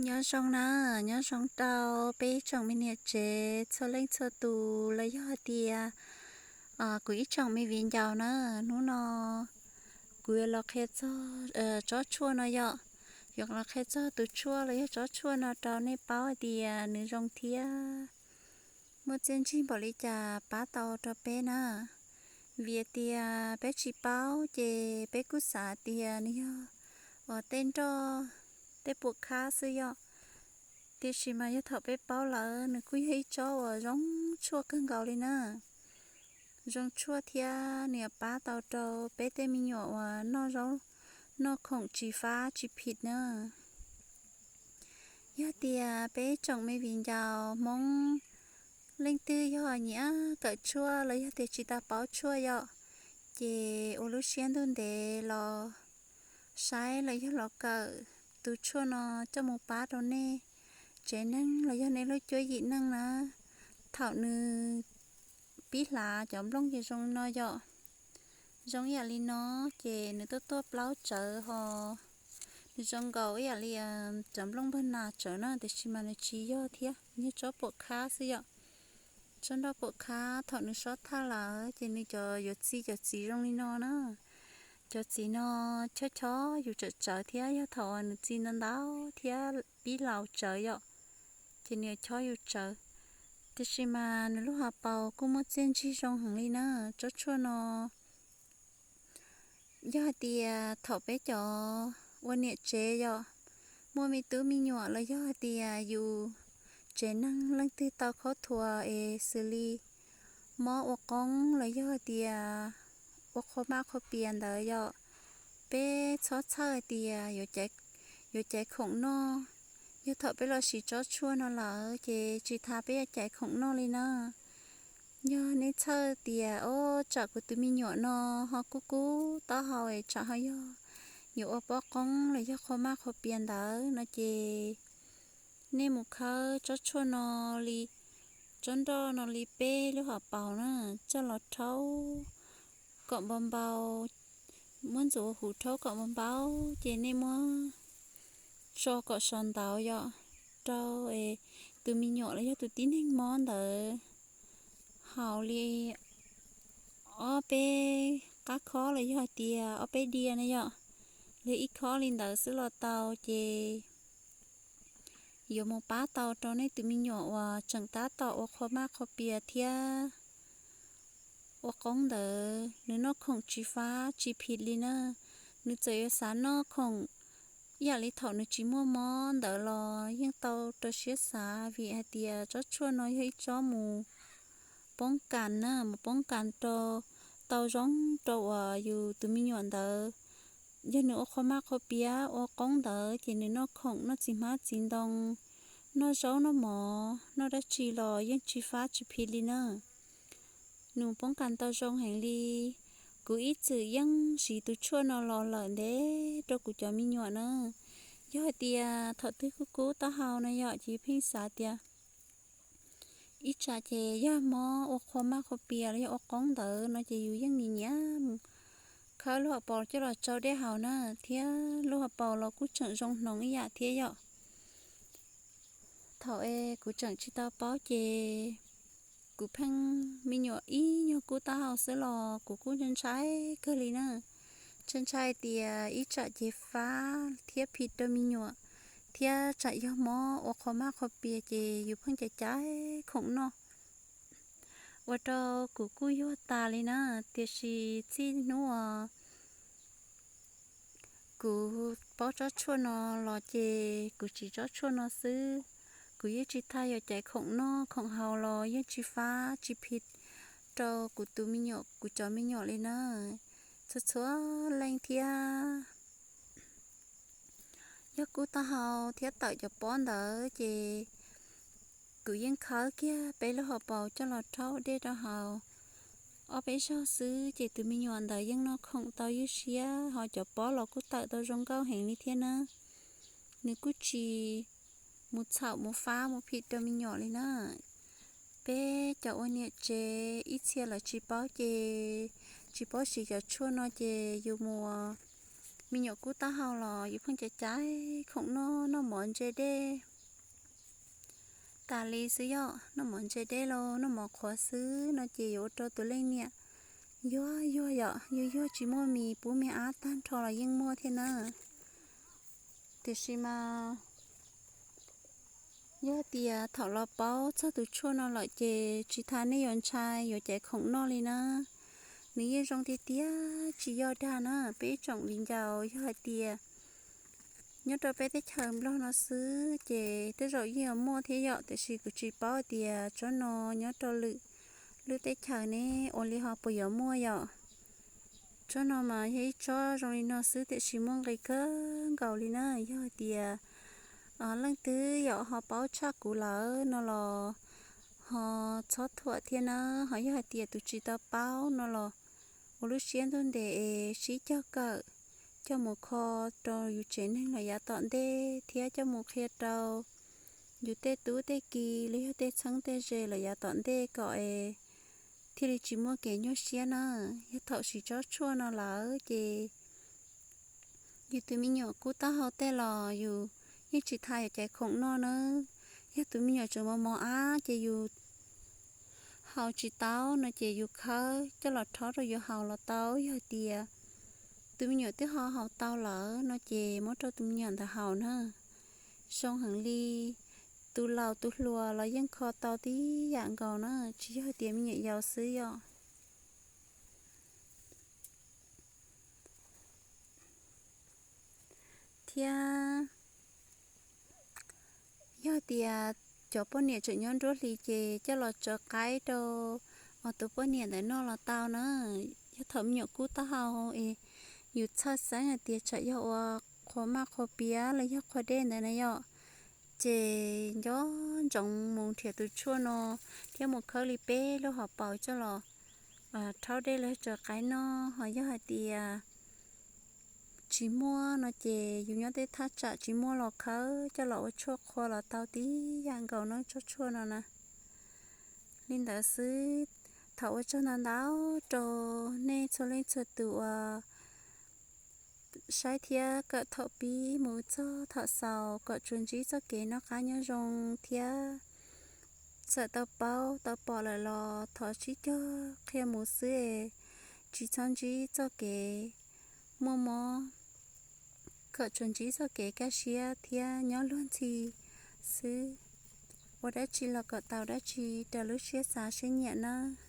Nyob zoo na, nyob zoo rau peb tsoom me niam tsev txhua leej txhua tus los yog hais tias kuv ib tsoom me viv ncaus na. Hnub no kuv yuav los qhia txog tsob tshuaj no yom. Yuav los qhia txog tus tshuaj los yog tsob tshuaj no rau nej paub hais tias nws zoo thiab muaj txiaj ntsig npaum li cas pab tau rau peb na. Vim tias peb tsis paub ces peb kuj xav tias nws yog uas tej nroj, tej puam khab xwb yom. Tiam sis mas yog thaum peb paub lawm nws kuj yog ib tsob uas zoo tshuaj kawg nkaus li na. Zoo tshuaj thiab nws yuav pab tau rau peb tej me nyuam uas noj zaub noj khoom tsis fab tsis phim na. Yog tias peb tsoom me viv ncaus Hmoob leej twg yog nyiam kawm tshuaj los yog tias tsis tau paub tshuaj yom, ces ua lub siab ntuj ntev los saib los yog los kawm tus tshuaj no coj mus pab rau nej tsev neeg los yog nej lub cuab yim neej na. Thaum nws pib hlav cov nplooj ces zoo no yom. Zoo ib yam li no ces nws tuaj tuaj plaub tsawv ho nws zoo nkaus ib yam li cov nplooj npawg nas tsawv na, tiam sis mas nws tsis yog thiab, yog tsob puam khab xwb yom. Tsob nroj puam khab thaum nws sob thawj lawm ces nws cov yuav txi cov txiv zoo li no na. Cov txiv no chob chob yus tsawm tsawv thiab yog thaum nws txi ntau ntau thiab pib laus tsawv yom, ces nws yuav chob yus tsawv. Tiam sis mas nws lub hauv paus kuj muaj txiaj ntsig zoo heev li na. Tsob tshuaj no yog hais tias thaum peb cov ua niam tsev yom, muaj me tub me nyuam los yog hais tias yus tsev neeg leej twg tau khaub thuas es xws li mob ua qoob los yog hais tias ua qhua maj qhua pias ntawd yom, peb txhob txhawj hais tias yuav caiv khoom noj. Yog thaum peb los siv tsob tshuaj no lawm ces tsis tas peb yuav caiv khoom noj li na. Yog nej txhawj tias, o, tsam kuv tus me nyuam no ho kub kub taub hau es tsam ho yog yuav ua pob qoob los yog qhua maj qhua pias ntawd no ces nej mus khawb tsob tshuaj no li, tsob nroj no li peb lub hauv paus na, coj los rhaub kom npau npau, muab ntxuav huv rhaub kom npau npau ces nej muab tso kom sov ntawd yom, rau tus me nyuam los yog tus tib neeg mob ntawd haus li ob peb qab khob los yog hais tias ob peb diav na yom, los ib khob li ntawd xwb los tau ces yuav mus pab tau rau nej tus me nyuam uas tseem tab tom ua qhua maj qhua pias thiab ua qoob ntawd, nws noj khoom tsis fab tsis phim li na. Nws txawm yuav xav noj khoom ib yam li thaum nws tsis muaj mob ntawd los yeej tau rau siab xav, vim hais tias tsob tshuaj no yog ib tsob mus poob kas na, mus poob kas rau, tau zoo rau uas yus tus me nyuam ntawd. Yog nws ua qhua maj qhua pias ua qoob ntawd ces nws noj khoom noj txiv hmab txiv ntoo, noj zaub noj mov noj dab tsi los yeej tsis fab tsis phim li na. Nws poob kas tau zoo heev li. Kuv ib txwm yeej siv tus tshuaj no los lawm ntev rau kuv cov me nyuam na. Yog hais tias thaum twg kub kub taub hau na yom, ces pheej xav tias ib tsam ces yog mob ua qhua maj qhua pias los yog ua qoob ntawd no ces yus yeej nyiam nyiam mus khawb lub hauv paus coj los tsau dej haus na, thiab lub hauv paus los kuj tseem zoo hnoov ib yam thiab yom. Thaum es kuv tseem tsis tau paub ces kuv pheej, me nyuam ib nyuag kub taub hau xwb los kuv kuj ntshai ntshai kawg li na. Ntshai ntshai tias ib tsam ces fab thiab phim rau me nyuam, thiab tsam yog mob ua qhua maj qhua pias ces yus pheej caiv caiv khoom noj, ua rau kuv kuj yuag tas li na. Tiam sis txij hnub uas kuv paub tsob tshuaj no los ces kuv siv tsob tshuaj no xwb. Kuv yeej tsis tas yuav caiv khoom noj khoom haus los yeej tsis fab tsis phim rau kuv tus me nyuam, kuv cov me nyuam li na. Txhua txhua leej thiab, yog kub taub hau thiab tawm cov pob ntawd ces kuv yeej khawb kiag peb lub hauv paus coj los rhaub dej rau haus. Ob peb zaug xwb ces tus me nyuam ntawd yeej noj khoom tau ywj siab, ho cov pob los kuj tawm tau zoo nkauj heev li thiab na. Nws kuj tsis mus txhaum mus fab mus phim rau me nyuam li na. Peb cov ua niam tsev ib txhia lawv tsis paub ces, tsis paub siv cov tshuaj no ces yus mus Me nyuam kub taub hau los yus pheej caiv caiv khoom noj, noj mov ntse dej tas li xwb yom. Noj mov ntse dej los noj mov qhuav xwb no ces yuav ua rau tus leej niam yuag yuag yom, yuag yuag tsis muaj mis pub me ab tag nrho los yeej muaj thiab na. Tiam sis mas yog tias thaum los paub txog tus tshuaj no lawm ces tsis tas nej yuav ntshai yuav caiv khoom noj li na. Nws yeej zoo tiag tiag tsis yog dag na peb ib tsoom viv ncaus. Yog hais tias nyob rau peb teb chaws Nplog no xwb ces tej zaum yeej yuav muaj thiab yom, tiam sis kuv tsis paub hais tias tsob no nyob rau lwm lub teb chaws ne ua li ho puas yuav muaj yom. Tsob no mas yog ib tsob zoo li no xwb tiam sis muaj nqi kawg nkaus li na. Yog hais tias leej twg yom ho paub tshaj kuv lawm no los ho txhob thuam thiab na. Ho yog hais tias tus tsis tau paub no los ua lub siab ntuj ntev es sib cog kawm, coj mus kho rau yus tsev neeg lawm yav tom ntej thiab coj mus qhia rau yus tej tub tej ki los yog tej txheeb tej ze lawm yav tom ntej kom es thiaj li tsis muaj kev nyuaj siab na. Yog thaum siv tsob tshuaj no lawm ces yus tus me nyuam kub taub hau tej los yus yeej tsis tas yuav caiv khoom noj na. Yog tus me nyuam tseem mos mos ab ces yus haus tsis tau no ces yus khawb coj los rhaub rau yus haus los tau. Yog hais tias tus me nyuam twb ho haus tau lawm no ces muab rau tus me nyuam ntawd haus na. Zoo heev li, tus laus tus hluas los yeej kho tau tib yam nkaus na, tsis yog hais tias me nyuam yaus xwb yom. Thiab yog tias cov poj niam tseem nyob nruab hlis ces coj los tso qaib rau tus poj niam ntawd noj los tau na. Yog thaum me nyuam kub taub hau es yus txhawj xeeb hais tias tsam yog ua qhua maj qhua piav los yog qhua dej ntawd na yom, ces nco ntsoov mus nrhiav tus tshuaj no thiab mus khawb li peb lub hauv paus coj los rhaub dej los tso qaib noj. Ho yog hais tias tsis muaj no ces yus nyob tej thaj tsam tsis muaj los khawb coj los ua tshuaj qhua los tau tib yam nkaus no tsob tshuaj no na. Li ntawd xwb, thov ua tsaug ntau ntau rau nej txhua leej txhua tus uas saib thiab kawm thaum pib mus txog thaum xaus kom tsuas ntsib txoj kev noj qab nyob zoo thiab txawm tau paub tau pom lawm los thov sib cog qhia mus xwb es tsis txhob ntsib txoj kev muaj mob, kom tsuas ntsib txoj kev kaj siab thiab nyob luag ntxhi xwb. Ua dab tsi los kom tau dab tsi raws lub siab xav siab nyiam nawb.